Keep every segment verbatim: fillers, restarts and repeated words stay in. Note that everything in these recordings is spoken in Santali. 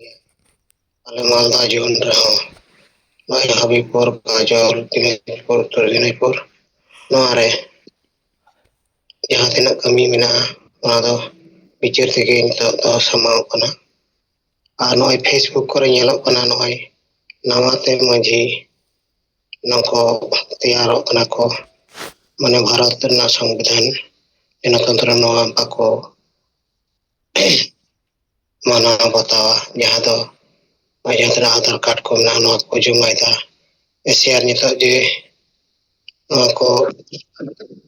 ᱜᱮᱭᱟ᱾ ᱟᱞᱮ ᱢᱟᱞᱫᱟ ᱡᱳᱱ ᱨᱮᱦᱚᱸ ᱱᱚᱜᱼᱚᱭ ᱦᱟᱵᱤᱵᱯᱩᱨ, ᱜᱟᱡᱚᱞ, ᱫᱤᱱᱟᱡᱽᱯᱩᱨ, ᱩᱛᱛᱚᱨ ᱫᱤᱱᱟᱡᱽᱯᱩᱨ, ᱱᱚᱣᱟ ᱨᱮ ᱡᱟᱦᱟᱸ ᱛᱤᱱᱟᱹᱜ ᱠᱟᱹᱢᱤ ᱢᱮᱱᱟᱜᱼᱟ, ᱚᱱᱟ ᱫᱚ ᱵᱤᱪᱟᱹᱨ ᱛᱮᱜᱮ ᱱᱤᱛᱚᱜ ᱫᱚ ᱥᱟᱢᱟᱣ ᱠᱟᱱᱟ᱾ ᱟᱨ ᱱᱚᱜᱼᱚᱭ Facebook ᱠᱚᱨᱮ ᱧᱮᱞᱚᱜ ᱠᱟᱱᱟ, ᱱᱚᱜᱼᱚᱭ ᱱᱟᱣᱟ ᱛᱮ ᱢᱟᱹᱡᱷᱤ ᱱᱚᱝᱠᱚ ᱛᱮᱭᱟᱨᱚᱜ ᱠᱟᱱᱟ ᱠᱚ, ᱢᱟᱱᱮ ᱵᱷᱟᱨᱚᱛ ᱨᱮᱱᱟᱜ ᱥᱚᱝᱵᱤᱫᱷᱟᱱ, ᱜᱚᱱᱚᱛᱚᱱᱛᱨᱚ ᱱᱚᱣᱟ ᱵᱟᱠᱚ ᱢᱟᱱᱟᱣ ᱵᱟᱛᱟᱣᱟ, ᱡᱟᱦᱟᱸ ᱫᱚ ᱡᱟᱦᱟᱸ ᱛᱤᱱᱟᱹᱜ ᱟᱫᱷᱟᱨ ᱠᱟᱨᱰ ᱠᱚ ᱢᱮᱱᱟᱜᱼᱟ, ᱱᱚᱣᱟ ᱠᱚ ᱡᱚᱢᱟᱭᱮᱫᱟ᱾ ᱮᱥᱤᱭᱟᱨ ᱱᱤᱛᱚᱜ ᱡᱮ ᱱᱚᱣᱟ ᱠᱚ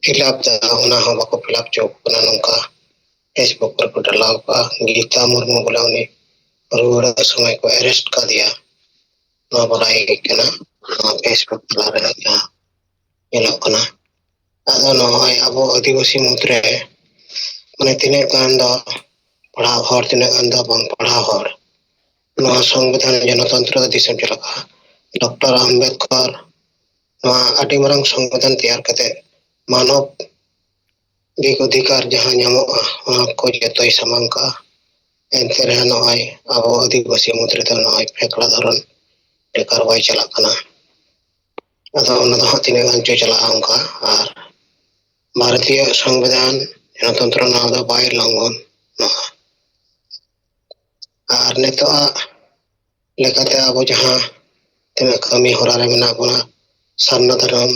ᱯᱷᱤᱞᱟᱯ ᱫᱟ, ᱚᱱᱟ ᱦᱚᱸ ᱵᱟᱠᱚ ᱯᱷᱤᱞᱟᱯ ᱦᱚᱪᱚ ᱠᱟᱱᱟ, ᱱᱚᱝᱠᱟ Facebook ᱨᱮᱠᱚ ᱰᱟᱞᱟᱣ ᱠᱟᱜᱼᱟ᱾ ᱜᱤᱛᱟ ᱢᱩᱨᱢᱩ ᱵᱚᱞᱮ ᱩᱱᱤ ᱨᱩᱣᱟᱹᱲᱚᱜ ᱥᱚᱢᱚᱭ ᱠᱚ ᱮᱨᱮᱥᱴ ᱠᱟᱫᱮᱭᱟ, ᱱᱚᱣᱟ ᱵᱟᱲᱟᱭ ᱠᱟᱱᱟ᱾ ᱱᱚᱣᱟ Facebook ᱛᱟᱞᱟ ᱨᱮ ᱡᱟᱦᱟᱸ ᱧᱮᱞᱚᱜ ᱠᱟᱱᱟ᱾ ᱟᱫᱚ ᱱᱚᱜᱼᱚᱭ ᱟᱵᱚ ᱟᱹᱫᱤᱵᱟᱹᱥᱤ ᱢᱩᱫᱽᱨᱮ ᱢᱟᱱᱮ ᱛᱤᱱᱟᱹᱜ ᱜᱟᱱ ᱫᱚ ᱯᱟᱲᱦᱟᱣ ᱦᱚᱲ, ᱛᱤᱱᱟᱹᱜ ᱜᱟᱱ ᱫᱚ ᱵᱟᱝ ᱯᱟᱲᱦᱟᱣ ᱦᱚᱲ, ᱱᱚᱣᱟ ᱥᱚᱝᱵᱤᱫᱷᱟᱱ ᱜᱚᱱᱚᱛᱚᱱᱛᱨᱚ ᱫᱤᱥᱚᱢ ᱪᱮᱫ ᱞᱮᱠᱟ? ᱰᱚᱠᱴᱚᱨ ᱟᱢᱵᱮᱫᱠᱚᱨ ᱱᱚᱣᱟ ᱟᱹᱰᱤ ᱢᱟᱨᱟᱝ ᱥᱚᱝᱵᱤᱫᱷᱟᱱ ᱛᱮᱭᱟᱨ ᱠᱟᱛᱮ ᱢᱟᱱᱚᱵ ᱫᱤᱠ ᱚᱫᱷᱤᱠᱟᱨ ᱡᱟᱦᱟᱸ ᱧᱟᱢᱚᱜᱼᱟ, ᱚᱱᱟ ᱠᱚ ᱡᱚᱛᱚᱭ ᱥᱟᱢᱟᱝ ᱠᱟᱜᱼᱟ᱾ ᱮᱱᱛᱮ ᱨᱮᱦᱚᱸ ᱱᱚᱜᱼᱚᱭ ᱟᱵᱚ ᱟᱹᱫᱤᱵᱟᱹᱥᱤ ᱢᱩᱫᱽ ᱨᱮᱫᱚ ᱱᱚᱜᱼᱚᱭ ᱯᱷᱮᱠᱲᱟ ᱫᱷᱚᱨᱚᱱ ᱵᱮᱠᱟᱨ ᱵᱟᱭ ᱪᱟᱞᱟᱜ ᱠᱟᱱᱟ᱾ ᱟᱫᱚ ᱚᱱᱟ ᱫᱚ ᱦᱟᱸᱜ ᱛᱤᱱᱟᱹᱜ ᱜᱟᱱ ᱪᱚ ᱪᱟᱞᱟᱜᱼᱟ ᱚᱱᱠᱟ, ᱟᱨ ᱵᱷᱟᱨᱚᱛᱤᱭᱚ ᱥᱚᱝᱵᱤᱫᱷᱟᱱ ᱜᱚᱱᱚᱛᱚᱱᱛᱨᱚ ᱱᱚᱣᱟ ᱫᱚ ᱵᱟᱭ ᱞᱚᱝᱜᱷᱚᱱᱚᱜᱼᱟ᱾ ᱟᱨ ᱱᱤᱛᱚᱜᱟᱜ ᱞᱮᱠᱟᱛᱮ ᱟᱵᱚ ᱡᱟᱦᱟᱸ ᱛᱤᱱᱟᱹᱜ ᱠᱟᱹᱢᱤ ᱦᱚᱨᱟ ᱨᱮ ᱢᱮᱱᱟᱜ ᱵᱚᱱᱟ, ᱥᱟᱨᱱᱟ ᱫᱷᱚᱨᱚᱢ,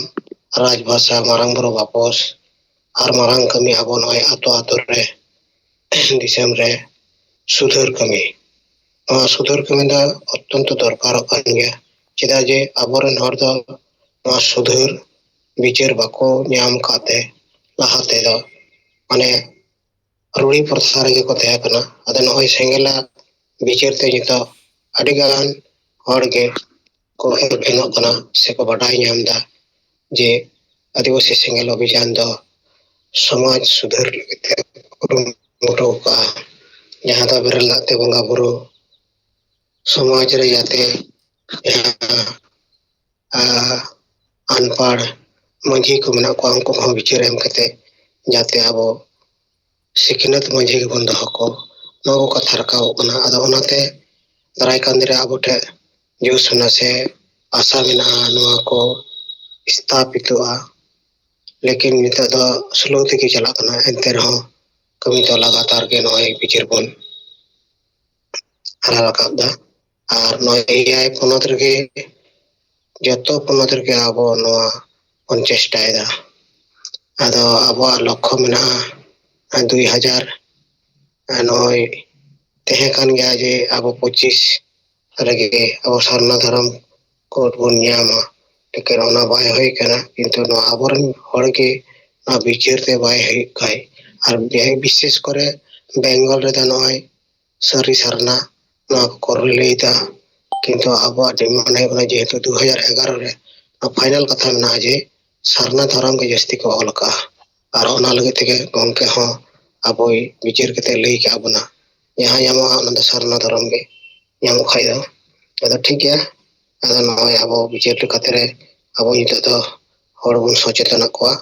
ᱨᱟᱡᱽ ᱵᱷᱟᱥᱟ, ᱢᱟᱨᱟᱝ ᱵᱩᱨᱩ ᱵᱟᱯᱚᱥ, ᱟᱨ ᱢᱟᱨᱟᱝ ᱠᱟᱹᱢᱤ ᱟᱵᱚ ᱱᱚᱜᱼᱚᱭ ᱟᱛᱳ ᱟᱛᱳ ᱨᱮ, ᱫᱤᱥᱚᱢ ᱨᱮ ᱥᱩᱫᱷᱟᱹᱨ ᱠᱟᱹᱢᱤ, ᱱᱚᱣᱟ ᱥᱩᱫᱷᱟᱹᱨ ᱠᱟᱹᱢᱤ ᱫᱚ ᱚᱛᱛᱚᱱᱛᱚ ᱫᱚᱨᱠᱟᱨᱚᱜ ᱠᱟᱱ ᱜᱮᱭᱟ᱾ ᱪᱮᱫᱟᱜ ᱡᱮ ᱟᱵᱚᱨᱮᱱ ᱦᱚᱲ ᱫᱚ ᱱᱚᱣᱟ ᱥᱩᱫᱷᱟᱹᱨ ᱵᱤᱪᱟᱹᱨ ᱵᱟᱠᱚ ᱧᱟᱢ ᱠᱟᱫ ᱛᱮ ᱞᱟᱦᱟ ᱛᱮᱫᱚ ᱢᱟᱱᱮ ᱨᱩᱲᱤ ᱯᱨᱚᱛᱷᱟ ᱨᱮᱜᱮ ᱠᱚ ᱛᱟᱦᱮᱸ ᱠᱟᱱᱟ᱾ ᱟᱫᱚ ᱱᱚᱜᱼᱚᱭ ᱥᱮᱸᱜᱮᱞᱟᱜ ᱵᱤᱪᱟᱹᱨ ᱛᱮ ᱱᱤᱛᱚᱜ ᱟᱹᱰᱤᱜᱟᱱ ᱦᱚᱲ ᱜᱮ ᱠᱚ ᱮᱵᱷᱮᱱᱚᱜ ᱠᱟᱱᱟ ᱥᱮᱠᱚ ᱵᱟᱰᱟᱭ ᱧᱟᱢ ᱮᱫᱟ ᱡᱮ ᱟᱹᱫᱤᱵᱟᱹᱥᱤ ᱥᱮᱸᱜᱮᱞ ᱚᱵᱷᱤᱡᱟᱱ ᱫᱚ ᱥᱚᱢᱟᱡᱽ ᱥᱩᱫᱷᱟᱹᱨ ᱞᱟᱹᱜᱤᱫ ᱛᱮ ᱠᱩᱨᱩᱢᱩᱴᱩ ᱟᱠᱟᱫᱼᱟ, ᱡᱟᱦᱟᱸ ᱫᱚ ᱵᱮᱨᱮᱞ ᱫᱟᱜ ᱛᱮ ᱵᱚᱸᱜᱟ ᱵᱩᱨᱩ, ᱥᱚᱢᱟᱡᱽ ᱨᱮ ᱡᱟᱛᱮ ᱡᱟᱦᱟᱸ, ᱟᱸ, ᱟᱱᱯᱟᱲ ᱢᱟᱹᱡᱷᱤ ᱠᱚ ᱢᱮᱱᱟᱜ ᱠᱚᱣᱟ, ᱩᱱᱠᱩ ᱠᱚᱦᱚᱸ ᱵᱤᱪᱟᱹᱨ ᱮᱢ ᱠᱟᱛᱮ ᱡᱟᱛᱮ ᱟᱵᱚ ᱥᱤᱠᱷᱱᱟᱹᱛ ᱢᱟᱹᱡᱷᱤ ᱜᱮᱵᱚᱱ ᱫᱚᱦᱚ ᱠᱚ, ᱱᱚᱣᱟ ᱠᱚ ᱠᱟᱛᱷᱟ ᱨᱟᱠᱟᱵᱚᱜ ᱠᱟᱱᱟ᱾ ᱟᱫᱚ ᱚᱱᱟᱛᱮ ᱫᱟᱨᱟᱭ ᱠᱟᱱ ᱫᱤᱱ ᱨᱮ ᱟᱵᱚ ᱴᱷᱮᱱ ᱡᱳᱥ ᱢᱮᱱᱟᱜᱼᱟ ᱥᱮ ᱟᱥᱟ ᱢᱮᱱᱟᱜᱼᱟ, ᱱᱚᱣᱟ ᱠᱚ ᱥᱛᱷᱟᱯᱤᱛᱚᱜᱼᱟ᱾ ᱞᱮᱠᱤᱱ ᱱᱤᱛᱚᱜ ᱫᱚ ᱥᱞᱳ ᱛᱮᱜᱮ ᱪᱟᱞᱟᱜ ᱠᱟᱱᱟ, ᱮᱱᱛᱮ ᱨᱮᱦᱚᱸ ᱠᱟᱹᱢᱤ ᱫᱚ ᱞᱟᱜᱟᱛᱟᱨ ᱜᱮ ᱱᱚᱜᱼᱚᱭ ᱵᱤᱪᱟᱹᱨ ᱵᱚᱱ ᱦᱟᱨᱟ ᱨᱟᱠᱟᱵ ᱫᱟ᱾ ᱟᱨ ᱱᱚᱜᱼᱚᱭ ᱮᱭᱟᱭ ᱯᱚᱱᱚᱛ ᱨᱮᱜᱮ, ᱡᱚᱛᱚ ᱯᱚᱱᱚᱛ ᱨᱮᱜᱮ ᱟᱵᱚ ᱱᱚᱣᱟ ᱵᱚᱱ ᱪᱮᱥᱴᱟᱭᱮᱫᱟ᱾ ᱟᱫᱚ ᱟᱵᱚᱣᱟᱜ ᱞᱚᱠᱠᱷᱚ ᱢᱮᱱᱟᱜᱼᱟ ᱫᱩᱭ ᱦᱟᱡᱟᱨ, ᱟᱨ ᱱᱚᱜᱼᱚᱭ ᱛᱟᱦᱮᱸ ᱠᱟᱱ ᱜᱮᱭᱟ ᱡᱮ ᱟᱵᱚ ᱯᱚᱸᱪᱤᱥ ᱨᱮᱜᱮ ᱟᱵᱚ ᱥᱟᱨᱱᱟ ᱫᱷᱚᱨᱚᱢ ᱠᱳᱰ ᱵᱚᱱ ᱧᱟᱢᱟ, ᱞᱮᱠᱤᱱ ᱚᱱᱟ ᱵᱟᱭ ᱦᱩᱭ ᱠᱟᱱᱟ᱾ ᱠᱤᱱᱛᱩ ᱱᱚᱣᱟ ᱟᱵᱚᱨᱮᱱ ᱦᱚᱲ ᱜᱮ ᱱᱚᱣᱟ ᱵᱤᱪᱟᱹᱨ ᱛᱮ ᱵᱟᱭ ᱦᱩᱭᱩᱜ ᱠᱷᱟᱡ, ᱟᱨ ᱵᱮ-, ᱵᱤᱥᱮᱥ ᱠᱚᱨᱮ ᱵᱮᱝᱜᱚᱞ ᱨᱮᱫᱚ ᱱᱚᱜᱼᱚᱭ ᱥᱟᱹᱨᱤ ᱥᱟᱨᱱᱟ ᱱᱚᱣᱟ ᱠᱚᱠᱚ ᱞᱟᱹᱭᱫᱟ, ᱠᱤᱱᱛᱩ ᱟᱵᱚᱣᱟᱜ ᱰᱤᱢᱟᱱᱰ ᱦᱩᱭᱩᱜ ᱠᱟᱱᱟ ᱡᱮᱦᱮᱛᱩ ᱫᱩ ᱦᱟᱡᱟᱨ ᱮᱜᱟᱨᱚ ᱨᱮ ᱱᱚᱣᱟ ᱯᱷᱟᱭᱱᱟᱞ ᱠᱟᱛᱷᱟ ᱢᱮᱱᱟᱜᱼᱟ ᱡᱮ ᱥᱟᱨᱱᱟ ᱫᱷᱚᱨᱚᱢ ᱜᱮ ᱡᱟᱹᱥᱛᱤ ᱠᱚ ᱚᱞ ᱟᱠᱟᱜᱼᱟ, ᱟᱨ ᱚᱱᱟ ᱞᱟᱹᱜᱤᱫ ᱛᱮᱜᱮ ᱜᱚᱢᱠᱮ ᱦᱚᱸ ᱟᱵᱚᱭ ᱵᱤᱪᱟᱹᱨ ᱠᱟᱛᱮ ᱞᱟᱹᱭ ᱠᱟᱜ ᱵᱚᱱᱟ, ᱡᱟᱦᱟᱸ ᱧᱟᱢᱚᱜᱼᱟ ᱚᱱᱟ ᱫᱚ ᱥᱟᱨᱱᱟ ᱫᱷᱚᱨᱚᱢ ᱜᱮ ᱧᱟᱢᱚᱜ ᱠᱷᱟᱡ ᱫᱚ᱾ ᱟᱫᱚ ᱴᱷᱤᱠ ᱜᱮᱭᱟ, ᱟᱫᱚ ᱱᱚᱜᱼᱚᱭ ᱟᱵᱚ ᱵᱤᱪᱟᱹᱨ ᱞᱮᱠᱟᱛᱮ ᱨᱮ ᱟᱵᱚ ᱱᱤᱛᱚᱜ ᱫᱚ ᱦᱚᱲ ᱵᱚᱱ ᱥᱚᱪᱮᱛᱚᱱᱮᱫ ᱠᱚᱣᱟ,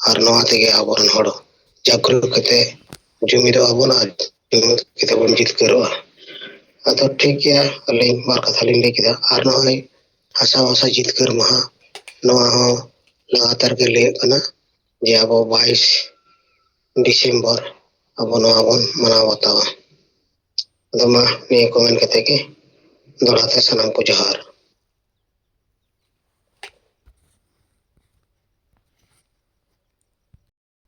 ᱟᱨ ᱱᱚᱣᱟ ᱛᱮᱜᱮ ᱟᱵᱚᱨᱮᱱ ᱦᱚᱲ ᱡᱟᱜᱽᱨᱩᱠ ᱠᱟᱛᱮ ᱡᱩᱢᱤᱫᱚᱜ ᱟᱵᱚᱱ ᱟᱨ ᱡᱩᱢᱤᱫ ᱠᱟᱛᱮ ᱵᱚᱱ ᱡᱤᱛᱠᱟᱹᱨᱚᱜᱼᱟ᱾ ᱟᱫᱚ ᱴᱷᱤᱠ ᱜᱮᱭᱟ, ᱟᱹᱞᱤᱧ ᱵᱟᱨ ᱠᱟᱛᱷᱟ ᱞᱤᱧ ᱞᱟᱹᱭ ᱠᱮᱫᱟ᱾ ᱟᱨ ᱱᱚᱜᱼᱚᱭ ᱦᱟᱥᱟ ᱵᱷᱟᱥᱟ ᱡᱤᱛᱠᱟᱹᱨ ᱢᱟᱦᱟ, ᱱᱚᱣᱟ ᱦᱚᱸ ᱞᱟᱜᱟᱛᱟᱨ ᱜᱮ ᱞᱟᱹᱭᱚᱜ ᱠᱟᱱᱟ ᱡᱮ ᱟᱵᱚ ᱵᱟᱭᱤᱥ ᱰᱤᱥᱮᱢᱵᱚᱨ ᱟᱵᱚ ᱱᱚᱣᱟ ᱵᱚᱱ ᱢᱟᱱᱟᱣ ᱵᱟᱛᱟᱣᱟ᱾ ᱟᱫᱚ ᱢᱟ ᱱᱤᱭᱟᱹ ᱠᱚ ᱢᱮᱱ ᱠᱟᱛᱮ ᱜᱮ ᱫᱚᱦᱲᱟ ᱛᱮ ᱥᱟᱱᱟᱢ ᱠᱚ ᱡᱚᱦᱟᱨ᱾